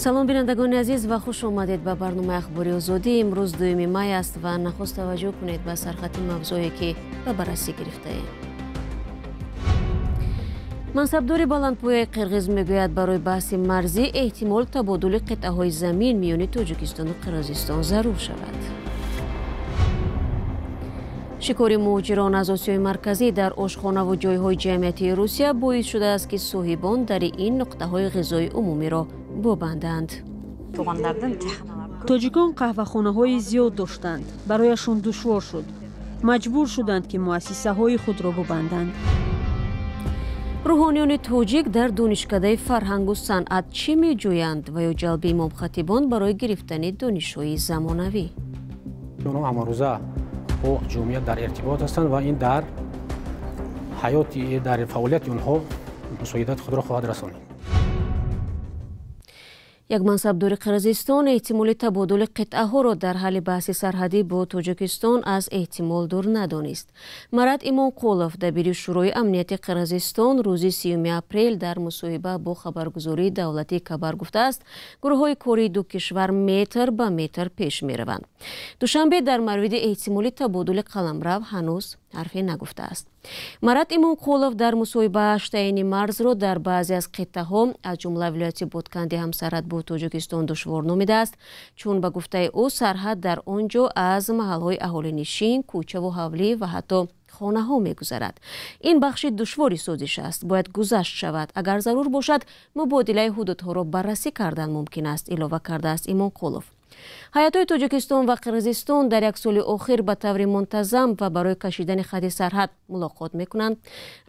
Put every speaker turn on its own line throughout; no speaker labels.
Салом, бинандагони азиз, ва хуш омадед ба барномаи Ахбори Озодӣ. Имрӯз 2 май аст ва нахуст таваҷҷӯҳ кунед ба сархати мавзӯе, ки ба баррасӣ гирифтаем. Мансабдори баландпояи қирғиз мегӯяд, барои баҳси марзӣ эҳтимол табодули қитъаҳои замин миёни Тоҷикистону Қирғизистон зарур шавад. Шикори муҳоҷирон аз Осиёи Марказӣ дар ошхонаву ҷойҳои ҷамъиятии Русия боис шудааст, ки соҳибон дари ин нуқтаҳои ғизои умумиро бубанданд.
Тоҷикон қаҳвахонаҳои зиёд доштанд, барояшон душвор шуд, маҷбур шуданд, ки муассисаҳои худро бубанданд.
Рӯҳониёни тоҷик дар Донишкадаи фарҳангу санъат чӣ меҷӯянд ва ё ҷалби имомхатибон барои гирифтани донишҳои замонавӣ?
Онҳо ҳамарӯза бо ҷомеа дар иртибот ҳастанд ва ин дар ҳаёти, дар фаъолияти онҳо мусоидати худро хоҳад расонид.
Як мансабдори Қирғизистон эҳтимоли табодули қитъаҳоро дар ҳалли баҳси сарҳадӣ бо Тоҷикистон аз эҳтимол дур надонист. Марат Имонқулов, дабири Шӯрои амнияти Қирғизистон, рӯзи 30 апрел дар мусоҳиба бо хабаргузории давлатии Кабар гуфтааст, гурӯҳҳои кории ду кишвар метр ба метр пеш мераванд. Душанбе дар мавриди эҳтимоли табодули қаламрав ҳанӯз ҳарфе нагуфтааст. Марат Имонқулов дар мусоҳибааш таъйини марзро дар баъзе аз қитъаҳо, аз ҷумла вилояти Ботканди ҳамсарҳад бо Тоҷикистон, душвор номидааст, чун ба гуфтаи ӯ сарҳад дар он ҷо аз маҳалҳои аҳолинишин, кӯчаву ҳавлӣ ва ҳатто хонаҳо мегузарад. Ин бахши душвори созиш аст, бояд гузашт шавад. Агар зарур бошад, мубодилаи ҳудудҳоро баррасӣ кардан мумкин аст, илова кардааст Имонқулов. Ҳайатҳои Тоҷикистон ва Қирғизистон дар як соли охир ба таври мунтазам ва барои кашидани хати сарҳад мулоқот мекунанд.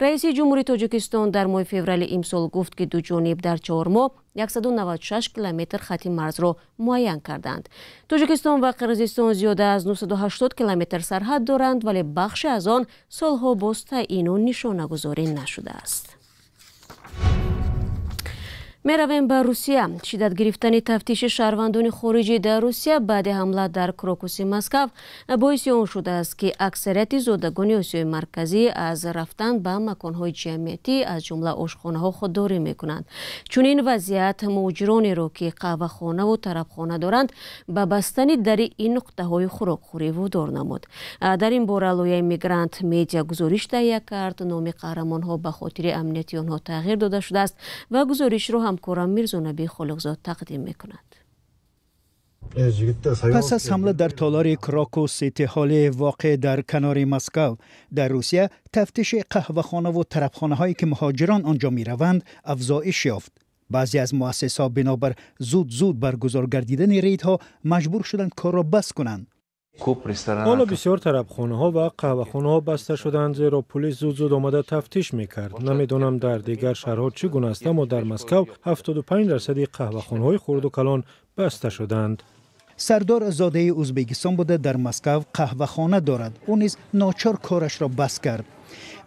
Раиси Ҷумҳурии Тоҷикистон дар моҳи феврали имсол гуфт, ки ду ҷониб дар 4 моҳ 196 километр хати марзро муайян карданд. Тоҷикистон ва Қирғизистон зиёда аз 980 километр сарҳад доранд, вале бахше аз он солҳо боз таъйину нишонагузорӣ нашудааст. Меравем ба Русия. Шиддат гирифтани тафтиши шаҳрвандони хориҷӣ дар Русия баъди ҳамла дар Крокуси Москав боиси он шудааст, ки аксарияти зодагони Осиёи Марказӣ аз рафтан ба маконҳои ҷамъиятӣ, аз ҷумла ошхонаҳо, худдорӣ мекунанд. Чунин вазъият муҳоҷиронеро, ки қаҳвахонаву тарабхона доранд, ба бастани дари ин нуқтаҳои хӯрокхӯрӣ водор намуд. Дар ин бора лоиҳаи Мигрант Медиа гузориш таҳия кард. Номи қаҳрамонҳо ба хотири амнияти онҳо тағйир дода шудааст ва гузоришро ҳамкорам Мирзонаби Холиқзод тақдим мекунад.
Пас аз ҳамла дар толори Крокус Сити Ҳоли воқеъ дар канори Москав дар Русия, тафтиши қаҳвахонаву тарабхонаҳое, ки муҳоҷирон он ҷо мераванд, афзоиш ёфт. Баъзе аз муассисаҳо бинобар зуд зуд баргузор гардидани рейдҳо маҷбур шуданд корро бас кунанд.
Ҳоло бисёр тарабхонаҳо ва қаҳвахонаҳо баста шуданд, зеро пулис зуд зуд омада тафтиш мекард. Намедонам, дар дигар шаҳрҳо чӣ гуна аст, аммо дар Москав 75 дарсади қаҳвахонаҳои хурду калон баста шуданд.
Сардор зодаи Ӯзбекистон буда, дар Москав қаҳвахона дорад. Ӯ низ ночор корашро бас кард.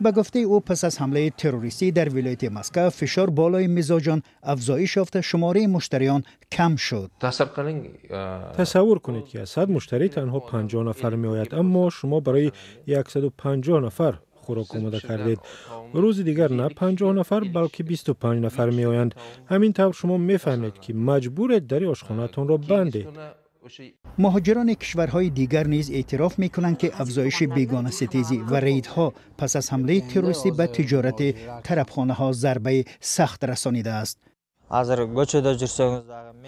Ба гуфтаи ӯ, пас аз ҳамлаи террористӣ дар вилояти Москав фишор болои мизоҷон афзоиш ёфта, шумораи муштариён кам шуд.
Тасаввур кунед, ки аз 100 муштарӣ танҳо 50 нафар меояд, аммо шумо барои 150 нафар хӯрок омода кардед. Рӯзи дигар на 50 нафар, балки 25 нафар меоянд. Ҳамин тавр шумо мефаҳмед, ки маҷбуред дари ошхонаатонро бандед.
Муҳоҷирони кишварҳои дигар низ эътироф мекунанд, ки афзоиши бегонаситезӣ ва рейдҳо пас аз ҳамлаи террористӣ ба тиҷорати тарабхонаҳо зарбаи сахт расонидааст.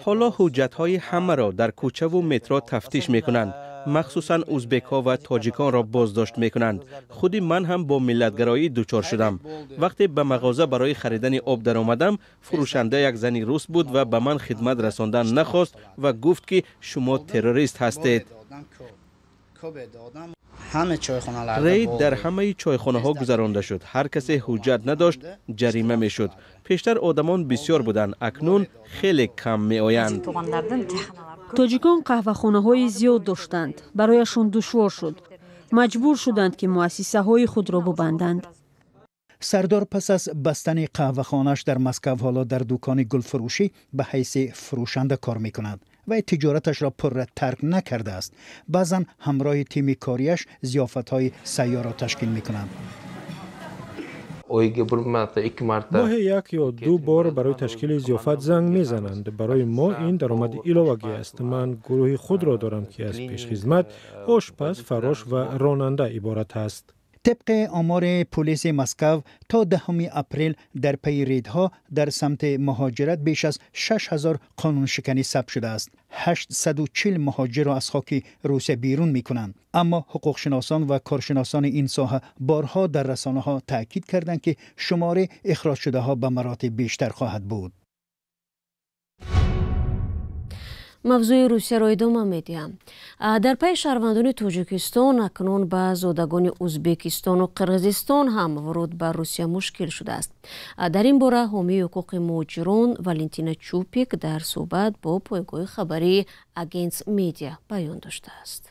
Ҳоло ҳуҷҷатҳои ҳамаро дар кӯчаву метро тафтиш мекунанд, махсусан узбекҳо ва тоҷиконро боздошт мекунанд. Худи ман ҳам бо миллатгароӣ дучор шудам. Вақте ба мағоза барои харидани об даромадам, фурӯшанда як зани рус буд ва ба ман хидмат расондан нахост ва гуфт, ки шумо террорист ҳастед. Рейд дар ҳамаи чойхонаҳо гузаронда шуд. Ҳар касе ҳуҷҷат надошт, ҷарима мешуд. Пештар одамон бисёр буданд, акнун хеле кам меоянд.
Тоҷикон қаҳвахонаҳои зиёд доштанд, барояшон душвор шуд, маҷбур шуданд, ки муассисаҳои худро бубанданд.
Сардор пас аз бастани қаҳвахонааш дар Москав ҳоло дар дукони гулфурӯшӣ ба ҳайси фурӯшанда кор мекунад ва тиҷораташро пурра тарк накардааст. Баъзан ҳамроҳи тими кориаш зиёфатҳои сайёрро ташкил мекунанд.
Oyiga bir marta, ikki marta.
Моҳе як ё ду бор барои ташкили зиёфат занг мезананд. Барои мо ин даромади иловагӣ аст. Ман гурӯҳи худро дорам, ки аз пешхизмат, ошпаз, фаррош ва ронанда иборат аст.
Тибқи омори полиси Москва, то 10 апрел дар пайи рейдҳо дар самти муҳоҷират беш аз 6000 қонуншиканӣ сабт шудааст. 840 муҳоҷирро аз хоки Русия берун мекунанд. Аммо ҳуқуқшиносон ва коршиносони ин соҳа борҳо дар расонаҳо таъкид карданд, ки шумори ихроҷшудаҳо ба маротиб бештар хоҳад буд.
Мавзӯи Русияро идома медиҳам. Дар пайи шаҳрвандони Тоҷикистон акнун ба зодагони Узбекистону Қирғизистон ҳам вуруд ба Русия мушкил шудааст. Дар ин бора ҳомии ҳуқуқи муҳоҷирон Валентина Чупик дар суҳбат бо пойгоҳи хабарии Агентс Медиа баён доштааст.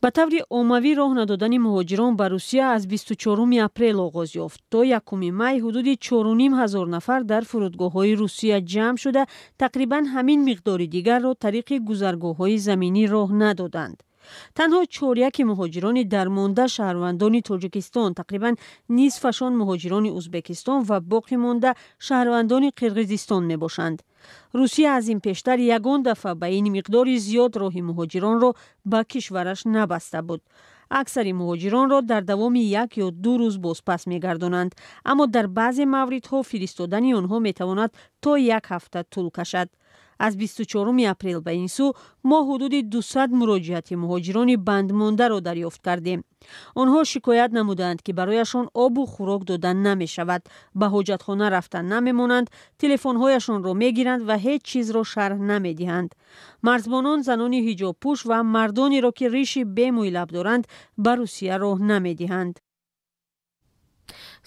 Ба таври оммавӣ роҳ надодани муҳоҷирон ба Русия аз 24 апрел оғоз ёфт. То 1 май ҳудуди 4500 нафар дар фурудгоҳҳои Русия ҷамъ шуда, тақрибан ҳамин миқдори дигарро тариқи гузаргоҳҳои заминӣ роҳ надоданд. Танҳо чоряки муҳоҷирони дармонда шаҳрвандони Тоҷикистон, тақрибан нисфашон муҳоҷирони Узбекистон ва боқӣ монда шаҳрвандони Қирғизистон мебошанд. Русия аз ин пештар ягон дафъа ба ин миқдори зиёд роҳи муҳоҷиронро ба кишвараш набаста буд. Аксари муҳоҷиронро дар давоми як ё ду рӯз бозпас мегардонанд, аммо дар баъзе мавридҳо фиристодани онҳо метавонад то як ҳафта тӯл кашад. Аз 24 апрел ба ин сӯ мо ҳудуди 200 муроҷиати муҳоҷирони бандмондаро дарёфт кардем. Онҳо шикоят намуданд, ки барояшон обу хӯрок дода намешавад, ба ҳоҷатхона рафта намемонанд, телефонҳояшонро мегиранд ва ҳеҷ чизро шарҳ намедиҳанд. Марзбонон занони ҳиҷобпӯш ва мардонеро, ки риши бемӯйлаб доранд, ба Русия роҳ намедиҳанд.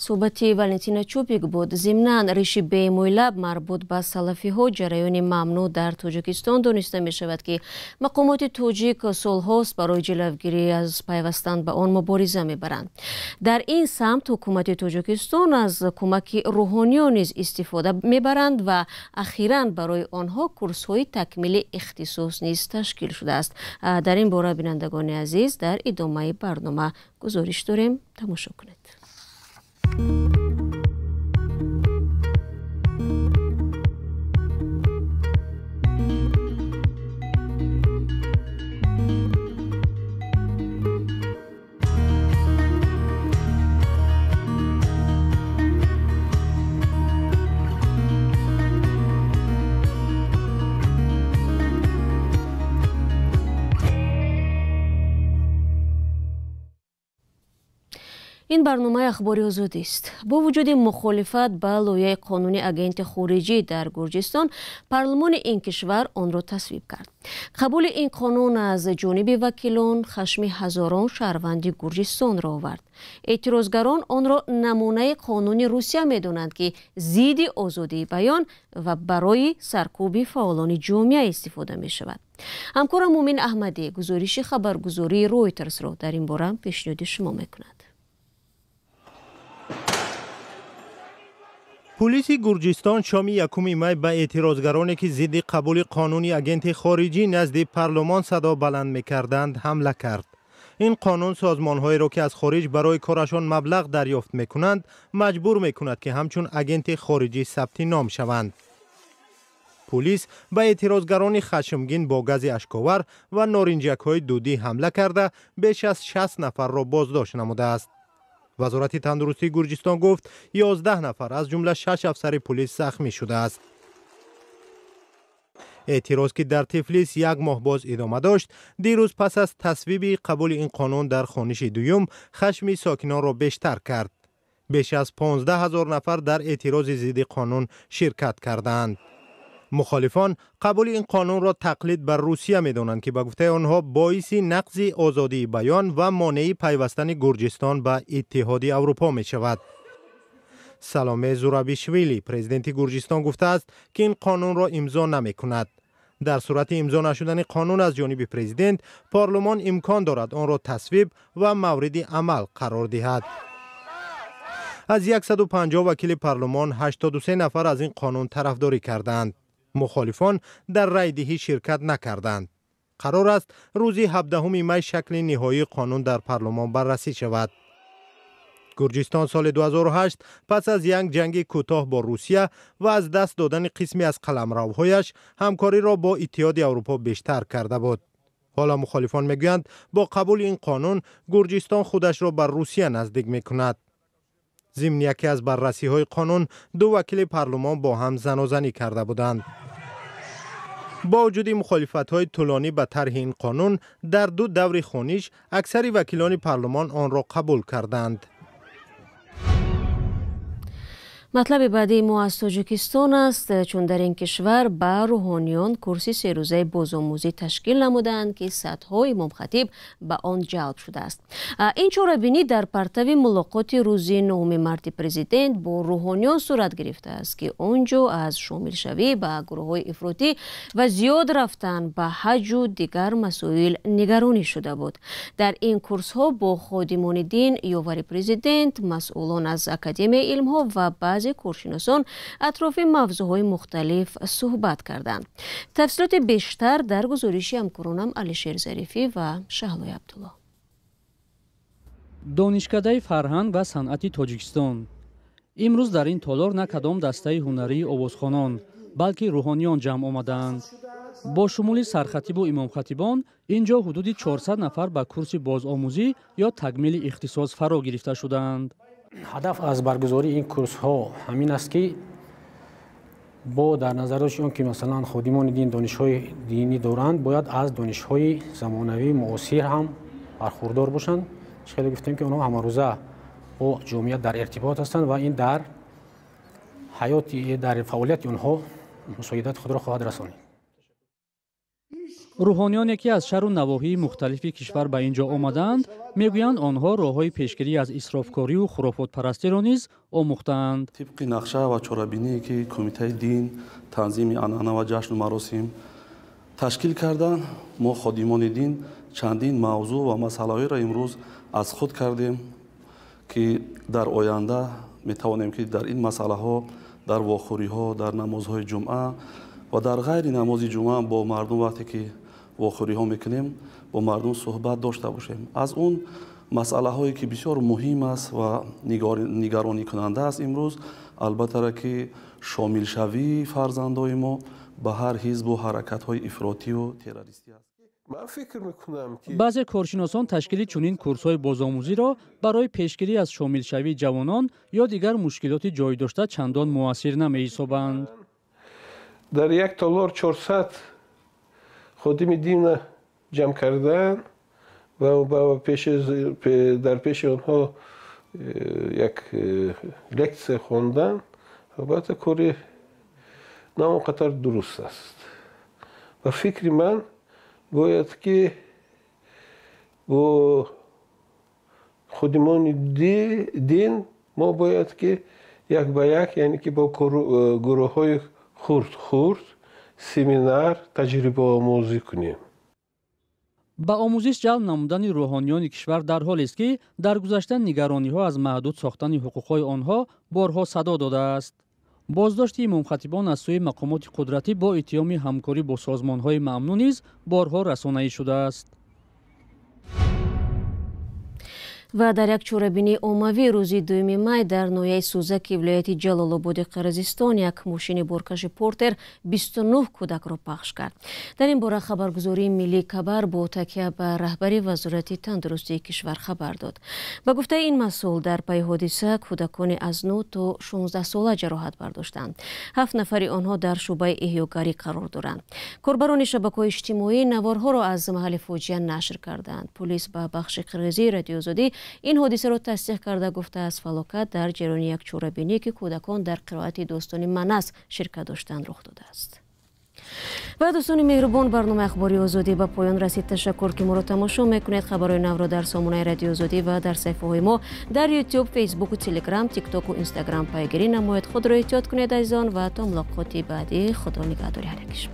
Суҳбати Валентина Чупик буд. Зимнан риши бемӯйлаб марбут ба салафиҳо ҷараёни мамнӯъ дар Тоҷикистон дониста мешавад, ки мақомоти тоҷик солҳост барои ҷилавгирӣ аз пайвастан ба он мубориза мебаранд. Дар ин самт ҳукумати Тоҷикистон аз кӯмаки рӯҳониён низ истифода мебаранд ва ахиран барои онҳо курсҳои такмили ихтисос низ ташкил шудааст. Дар ин бора, бинандагони азиз, дар идомаи барнома гузориш дорем, тамошо кунед. Ин барномаи ахбори озодист. Бо вуҷуди мухолифат ба лоиҳаи қонуни агенти хориҷӣ дар Гурҷистон, парлумони ин кишвар онро тасвиб кард. Қабули ин қонун аз ҷониби вакилон хашми ҳазорон шаҳрванди Гурҷистонро овард. Эътирозгарон онро намунаи қонуни Русия медонанд, ки зидди озодии баён ва барои саркӯби фаъолони ҷомеа истифода мешавад. Ҳамкорам Мумин Аҳмадӣ гузориши хабаргузории Ройтерсро дар ин бора пешниҳоди шумо мекунад.
Пулиси Гурҷистон шоми 1 май ба эътирозгароне, ки зидди қабули қонуни агенти хориҷӣ назди парлумон садо баланд мекарданд, ҳамла кард. Ин қонун созмонҳоеро, ки аз хориҷ барои корашон маблағ дарёфт мекунанд, маҷбур мекунад, ки ҳамчун агенти хориҷӣ сабти ном шаванд. Пулис ба эътирозгарони хашмгин бо гази ашковар ва норинҷакҳои дудӣ ҳамла карда, беш аз 60 нафарро боздошт намудааст. Вазорати тандурустии Гурҷистон гуфт, 11 нафар, аз ҷумла 6 афсари пулис захмӣ шудааст. Эътироз, ки дар Тифлис як моҳ боз идома дошт, дирӯз пас аз тасвиби қабули ин қонун дар хониши дуюм хашми сокинонро бештар кард. Беш аз 15 ҳазор нафар дар эътирози зидди қонун ширкат кардаанд. Мухолифон қабули ин қонунро тақлид бар Русия медонанд, ки ба гуфтаи онҳо боиси нақзи озодии баён ва монеи пайвастани Гурҷистон ба Иттиҳоди Аврупо мешавад. Саломе Зурабишвили, президенти Гурҷистон, гуфтааст, ки ин қонунро имзо намекунад. Дар сурати имзо нашудани қонун аз ҷониби президент, парлумон имкон дорад онро тасвиб ва мавриди амал қарор диҳад. Аз 150 вакили парлумон 83 нафар аз ин қонун тарафдорӣ кардаанд. Мухолифон дар райдиҳӣ ширкат накарданд. Қарор аст рӯзи 17 май шакли ниҳоии қонун дар парлумон баррасӣ шавад. Гурҷистон соли 2008 пас аз як ҷанги кӯтоҳ бо Русия ва аз даст додани қисме аз қаламравҳояш ҳамкориро бо Иттиҳоди Аврупо бештар карда буд. Ҳоло мухолифон мегӯянд, бо қабули ин қонун Гурҷистон худашро ба Русия наздик мекунад. Зимни яке аз баррасиҳои қонун ду вакили парлумон бо ҳам занозанӣ карда буданд. Бо вуҷуди мухолифатҳои тӯлонӣ ба тарҳи ин қонун, дар ду даври хониш аксари вакилони парлумон онро қабул карданд.
Матлаби баъдии мо аз Тоҷикистон аст, чун дар ин кишвар ба рӯҳониён курси серӯзаи бозомӯзӣ ташкил намудаанд, ки садҳо имомхатиб ба он ҷалб шудааст. Ин чорабинӣ дар партави мулоқоти рӯзи 9 марти президент бо рӯҳониён сурат гирифтааст, ки он ҷо аз шомилшавӣ ба гурӯҳҳои ифротӣ ва зиёд рафтан ба ҳаҷу дигар масоил нигаронӣ шуда буд. Дар ин курсҳо бо ходимони дин, ёвари президент, масъулон аз Академияи илмҳо ва баъзе коршиносон атрофи мавзӯъҳои мухталиф суҳбат карданд. Тафсилоти бештар дар гузориши ҳамкоронам Алишер Зарифӣ ва Шаҳлои Абдулло.
Донишкадаи фарҳанг ва санъати Тоҷикистон. Имрӯз дар ин толор на кадом дастаи ҳунарии овозхонон, балки рӯҳониён ҷамъ омадаанд. Бо шумули сархатибу имомхатибон ин ҷо ҳудуди 400 нафар ба курси бозомӯзӣ ё такмили ихтисос фаро гирифта шудаанд.
Ҳадаф аз баргузории ин курсҳо ҳамин аст, ки бо дар назар дошти он ки масалан ходимони дин донишҳои динӣ доранд, бояд аз донишҳои замонавии муосир ҳам бархурдор бошанд. Хеле гуфтем, ки онҳо ҳамарӯза бо ҷомеа дар иртибот ҳастанд ва ин дар ҳаёти дар фаъолияти онҳо мусоидати худро хоҳад расонид.
Рӯҳониёне ки аз шаҳру навоҳии мухталифи кишвар ба ин ҷо омадаанд, мегӯянд онҳо роҳҳои пешгирӣ аз исрофкорию хурофотпарастиро низ омӯхтаанд.
Тибқи нақша ва чорабиние ки Кумитаи дин, танзими анъана ва ҷашну маросим ташкил карданд, мо ходимони дин чандин мавзӯъ ва масъалаҳоеро имрӯз аз худ кардем, ки дар оянда метавонем ки дар ин масъалаҳо дар вохӯриҳо, дар намозҳои ҷумъа ва дар ғайри намози ҷумъа бо мардум вақте ки вохӯриҳо мекунем, бо мардум суҳбат дошта бошем. Аз он масъалаҳое ки бисёр муҳим аст ва нигаронӣкунанда аст имрӯз, албатта ки шомилшавии фарзандои мо ба ҳар ҳизбу ҳаракатҳои ифротию террористӣ аст.
Баъзе коршиносон ташкили чунин курсҳои бозомӯзиро барои пешгирӣ аз шомилшавии ҷавонон ё дигар мушкилоти ҷой дошта чандон муассир намеҳисобанд.
Дар як толор 400 ходими динна ҷамъ кардан ва дар пеши онҳо як лексия хондан, албатта кори на он қадар дуруст аст. Ба фикри ман бояд ки бо ходимони дин мо бояд ки як ба як, яъне ки бо гурӯҳҳои хурд-хурд семинар таҷрибаомӯзӣ кунем.
Ба омӯзиш ҷалб намудани рӯҳониёни кишвар дар ҳолест, ки дар гузашта нигарониҳо аз маҳдуд сохтани ҳуқуқҳои онҳо борҳо садо додааст. Боздошти имомхатибон аз сӯи мақомоти қудратӣ бо иттиҳоми ҳамкорӣ бо созмонҳои мамнӯъ низ борҳо расонаӣ шудааст.
Ва дар як чорабинии оммавӣ рӯзи 2 май дар ноҳияи Сузаки вилояти Ҷалолободи Қирғизистон як мошини боркаши Портер 29 кӯдакро пахш кард. Дар ин бора хабаргузории миллии Кабар бо такя ба раҳбари Вазорати тандурустии кишвар хабар дод. Ба гуфтаи ин масъул, дар пайи ҳодиса кӯдакони аз 9 то 16 сола ҷароҳат бардоштанд. 7 нафари онҳо дар шӯъбаи эҳёгарӣ қарор доранд. Корбарони шабакаҳои иҷтимоӣ наворҳоро аз маҳалли фоҷиа нашр карданд. Полис ба бахши қирғизии Радиои Озодӣ ин ҳодисаро тасдиқ карда гуфтааст, фалокат дар ҷараёни як чорабинӣ, ки кӯдакон дар қироати достони Манас ширкат доштанд, рух додааст. Ва дӯстони меҳрубон, барномаи Ахбори Озодӣ ба поён расид. Ташаккур, ки моро тамошо мекунед. Хабарҳои навро дар сомонаи Радиои Озодӣ ва дар саҳифаҳои мо дар Ютуб, Фейсбуку, Телеграм, Тиктоку, Инстаграм пайгирӣ намоед. Худро эҳтиёт кунед, азизон, ва то мулоқоти баъдӣ Худо нигаҳдори ҳар якиш.